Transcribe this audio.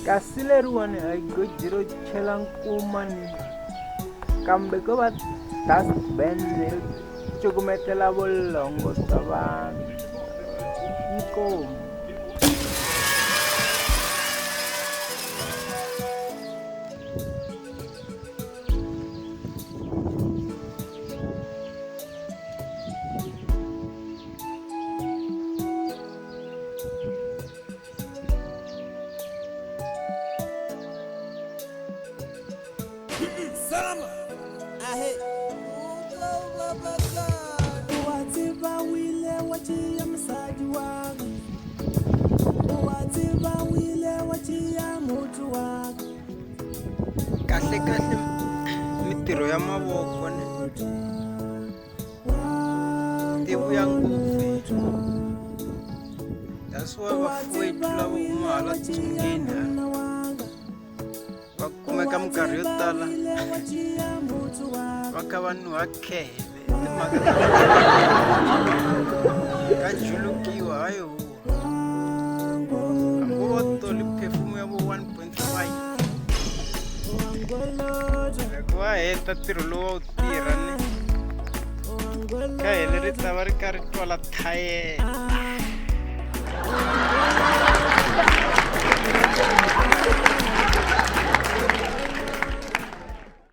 Kasi leriwani a hi goji ro chela nkuma ni kambe ko va dustbin yo cukumetela vulongo bya vanhu. Inkomu. Salama. Ahe. Wa tseba o ile wa tšea mosadi wa ka. Wa tseba o ile wa tšea motho wa ka. Kahle kahle mintirho ya mavoko ni ti vuya ngopfu that's why vafowethu lava huma hala dzongeni hala va kumeka minkarhi yo tala va kha va nuha khele timhaka ta ka julukiwa hayi ho hambi va toli perfume ya vo 1.5 loko va heta ntirho lowu va wu tirha ni ka hele ri ta va ri ka ri twala thayela.